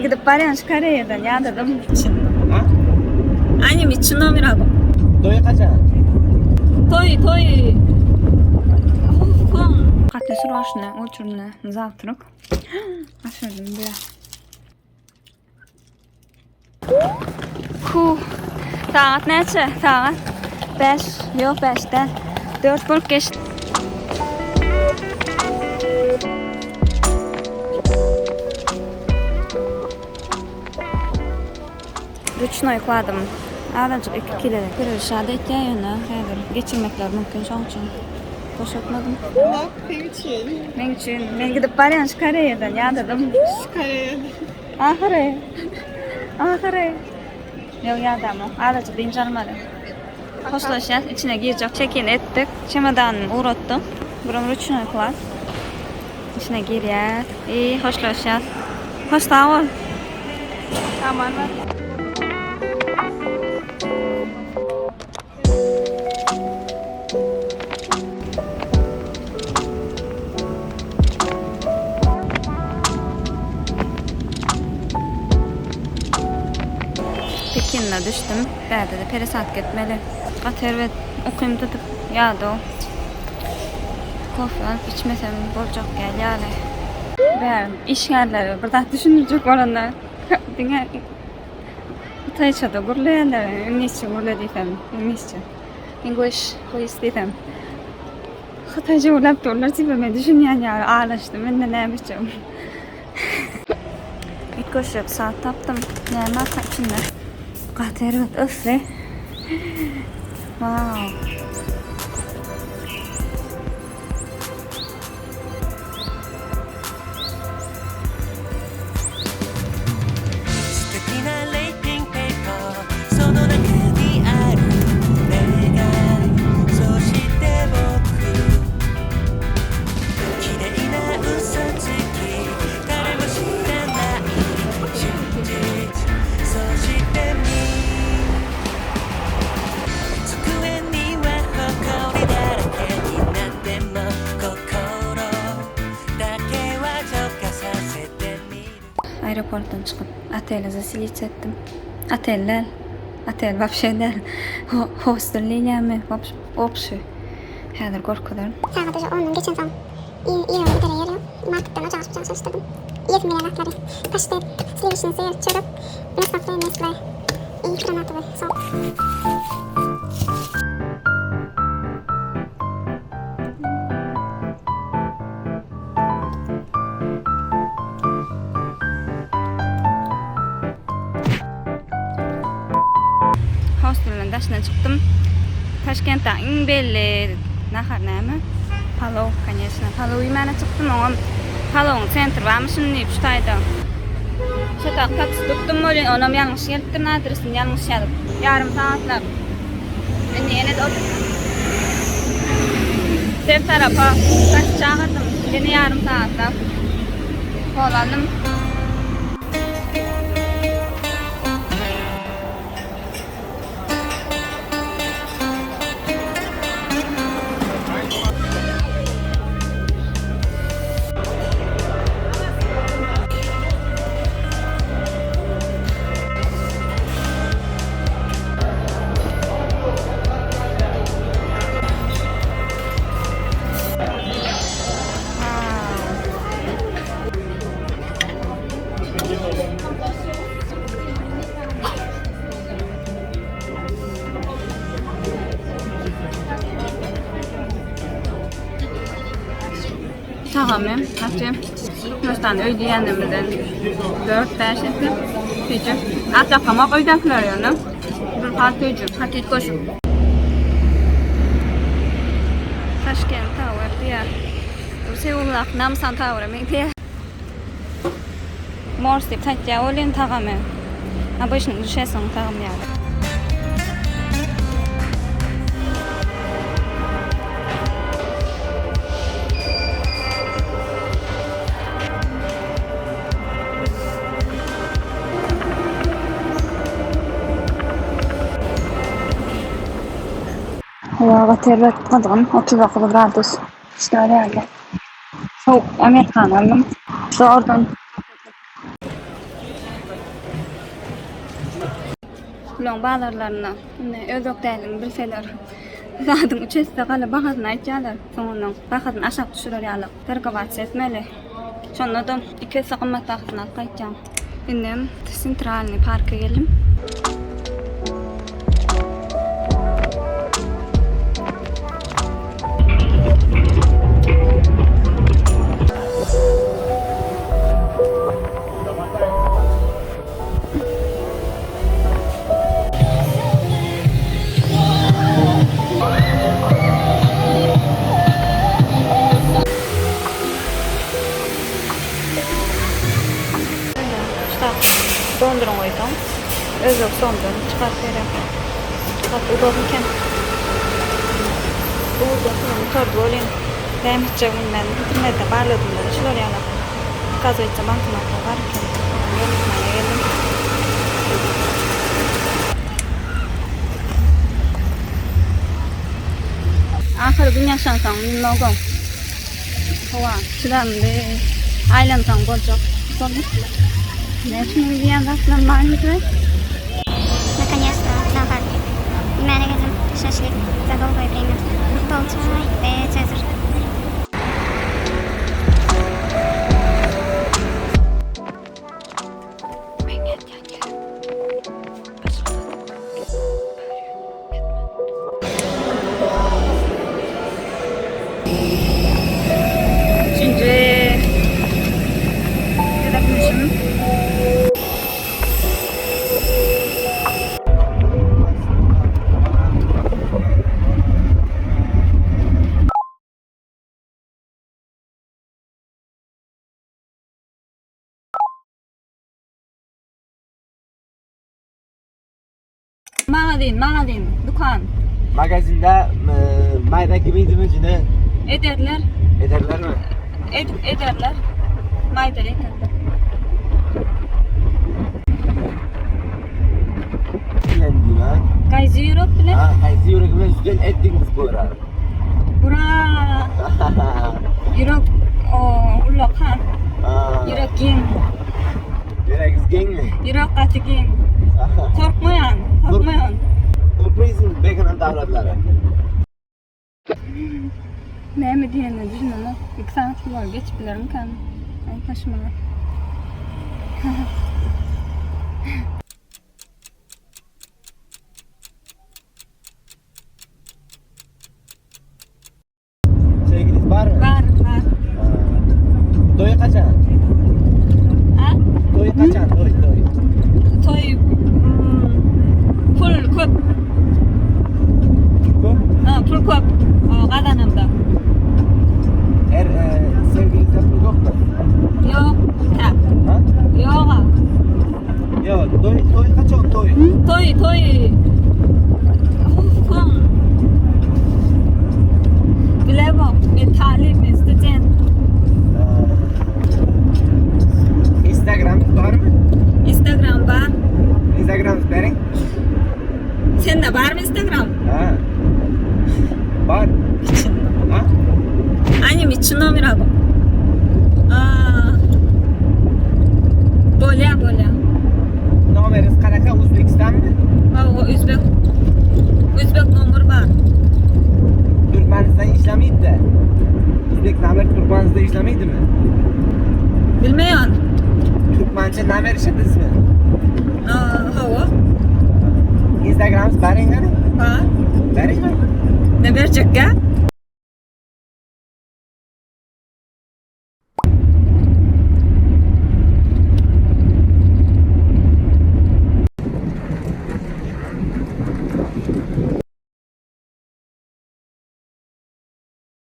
gidip barýan şu Koreýadan ýadadym. Aýnym içi nomer aldım. Toý kaçan? Toý, toý. Gaty sroçno, uçurny, zawtruk. Aşyrdym bile. Hu. Sagat näçe? Sagat 5, ýok 5 däl. 4 bolup geçdi. Ruçnoý kladym. Azajyk 2 kilo. Perişat etýär ýöne häzir geçirmekler mümkin şoň üçin boşatmadym. Seň üçin. Meň üçin. Men gidip barýan şu Koreýadan ýadadym. Şu Koreýadan. Ahyry. Ahyry. Ýok ýadamok. Azajyk dynç almaly. Hoşlaşýas. Içine girjek çekin etdik. Çemodanymy ugratdym. Buram ruçnoý klas. Içine girýäs. I hoşlaşýas. Hoş sag bol. Aman bar. Pekinde düşdüm. Bärde-de peresadka etmeli. Gaty erbet ukym tutup ýadaw. Kofe alyp içmesem boljak däl ýaly. Bär işgärlere bir zat düşündirjek bolanda diňe Hytaýçada gürleýärler, iňlisçe gürle diýsem, iňlisçe. English, please diýsem. Hytaýça gürläp durlar, tipe men düşünýän ýaly alaşdym, indi näme etjegim. Üýtgeşik saat tapdym. Näme barka içinde? Gaty erbet ysy. Wow. Aeroportdan çykyp, otele zaselits etdim. Otel däl. Otel wapşe däl. Hostel diýilýärmi? Wapşe. Häzir görkezerin. Sagat uje ondan geçensoň, ýerime gidere ýer ýok. Marketden ojaga çykjagy çalyşdyrdym. Iýesim gelýän zatlary, paştet, sliwiçnyý syr, çörek, Nescafe, Nestle i granatowy sok. Hostelden daşyna çykdym. Taşkentde iň belli nahar näme? Palow, конечно. Palow iýmäne çykdym, oňam palowyň sentri barmyşyn diýip şu taýda. Şu tak taksi tutdum welin, onam ýalňyş gelipdir adresini ýalňyş ýazyp. Ýarym sagatlap. Indi ýene-de oturyp Ter tarapa taksi çagyrdym. Ýene ýarym sagatlap hol aldym. Tagamy gaty Türkmenistan öý diýenimizden 4-5 esse süýji. Atakamak öýdäkiler ýöne. Bir has süýji, gaty üýtgeşik. Taşkent Tower diýýär. Bu Seuldaky Namsan Tower-a meňzeýär. Mors diýip saýtýar welin tagamy obyçny düşesoň tagam ýaly. Howa gaty erbet gyzgyn, 39 gradus. Şular ýaly. Sowuk amerikany aldym. Zordan. Bulaň bazarlarynda indi özbek däldigini bilseler, zadyň üç esse galy bahasyny aýtýarlar. Soňundan bahasyny aşak düşürer ýaly torgowasiýa etmeli. Şonda-da iki esse gymmat bahasyny alyp gaýtýaň. Indem Sentralnyý parka geldim. Şutak donduryň goýsaň, özbek somdan çykaryp berýär. Gaty uzak eken. Bu ugurdan pulum gutardy welin, näme etjegimi bilmän, internetde barladym-da, şular ýaly. Okazyýetsa bankomatlar bar eken. Ýerletmäge geldim. Ahyry gün ýaşansoň, nemnogo. Howa çydamly, aýlansaň boljak. Boldy. Näme üçin diýýän zatlaryň barmydy? Наконец-то nahar iýmäne geldim. Şaşlyk za dolgoe vremya. Bol çaý we Cezar. Meň ýatýan ýerim başga Üçünji gezek münüşim. Magazin, magazin, dükan. Magazinde e, mayda gibiydi cine Ederler. ederler mi? Ed, ederler. Mayda ederler. Bilen diyeyim ha. Gayzi Europe bilen. Ha, kaysi yürek bilen sütün ettiniz bu ara. Bura Europe o ullakan. Ha. Ýürek giň. Yüreğiniz geng mi? Ýürek gaty giň. Korkmaýan, korkmaýan. Korkmayızın Bekan'ın davranları. Näme diýenine düşünemok. 2 saat bular geçip bilermikäm? Aý kaşmar. Sevginiz var mı? Bar, bar. Ha. Doyu kaçan? Ha? Doyu kaçan? Doy, doy. Toý pul köp. Köp. Ha, pul köp. O, gazanamda. Er, e, sevgilinizde pul yok mu? Ýok, ta. Ha? Ýok. ha. Yok, doy, doy kaçan toy? Toý, toý. Hum. Bilemok, men talyp, men student. Instagram'ınız var mı? Instagram bar. Instagram'ınız berin. Sende barmy Instagram? Ha. Var. Ha? Они 미친놈이라고. 아, bolýa, bolýa. Nomeringiz qanaqa? O'zbekistonmi? O özbek, özbek nomer bar. Turkmaniston ishlamaydi. O'zbek nomer Turkmanistonda ishlamaydimi? Bilmeýän. Turkmancha nomer ishlatdingizmi? Hawa. Instagram'ingiz bering qani? Ha? Beringmi? Ne berjekkä?